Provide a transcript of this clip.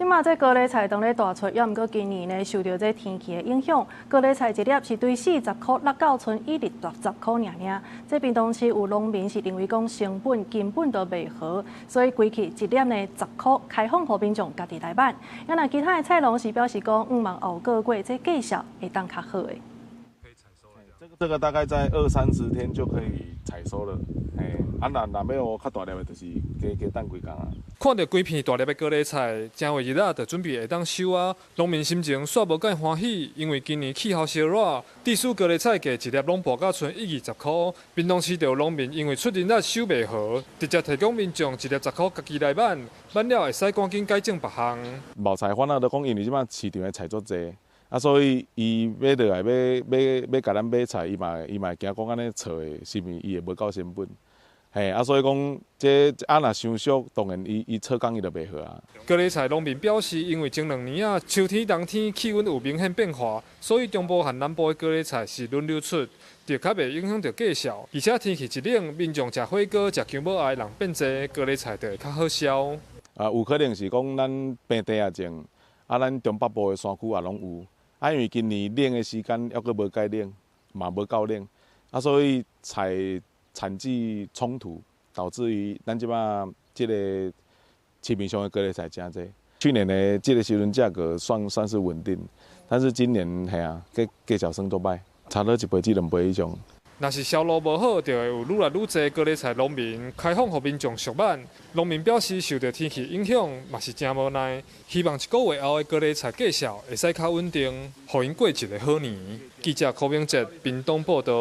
這馬這高麗菜當咧大出，猶毋過今年呢受著這天氣的影響，高麗菜一粒是對40塊6到賰20-60塊爾爾。這屏東市有農民是認為講成本根本都袂合，所以規氣一粒呢十箍開放予民眾家己來買。啊，若其他的菜農是表示講，向望後個月這價數會當較好的。這個大概在二三十天就可以採收了。嘿，啊，若欲予較大粒的，就是加加等幾工啊。看著規片大粒的高麗菜，正月日仔就準備會當收啊。農民心情煞無蓋歡喜，因為今年氣候燒熱，致使高麗菜價一粒攏跋到賰一二十箍。屏東市就有農民因為出仁力收袂好，直接提供民眾一粒十箍家己來買，買了會使趕緊改種別項。冒菜反正就講，因為這擺市場的菜足濟。啊，所以伊買落來欲共咱買菜，伊嘛會驚講按呢錯的，是毋是伊會無夠成本？嘿，啊，所以講這啊若傷俗，當然伊錯工伊就袂好啊。高麗菜農民表示，因為前兩年啊，秋天、冬天氣溫有明顯變化，所以中部和南部的高麗菜是輪流出，就較袂影響著價數。而且天氣一冷，民眾食火鍋、食薑母鴨的人變濟，高麗菜就會較好銷。啊，有可能是講咱平地也種，啊，咱中北部的山區也攏有。啊，因為今年冷的時間猶閣無蓋冷，嘛無夠冷，啊，所以菜產季衝突，導致於咱這擺這個市面上的高麗菜誠濟。去年的這個時陣價格算是穩定，但是今年嘿啊，價價算足歹，差不多一倍至兩倍以上。若是銷路無好，就會有愈來愈濟高麗菜農民開放予民眾俗買。農民表示受著天氣影響，嘛是誠無奈。希望一個月後的高麗菜價數會使較穩定，予𪜶過一個好年。記者柯明哲屏東報導。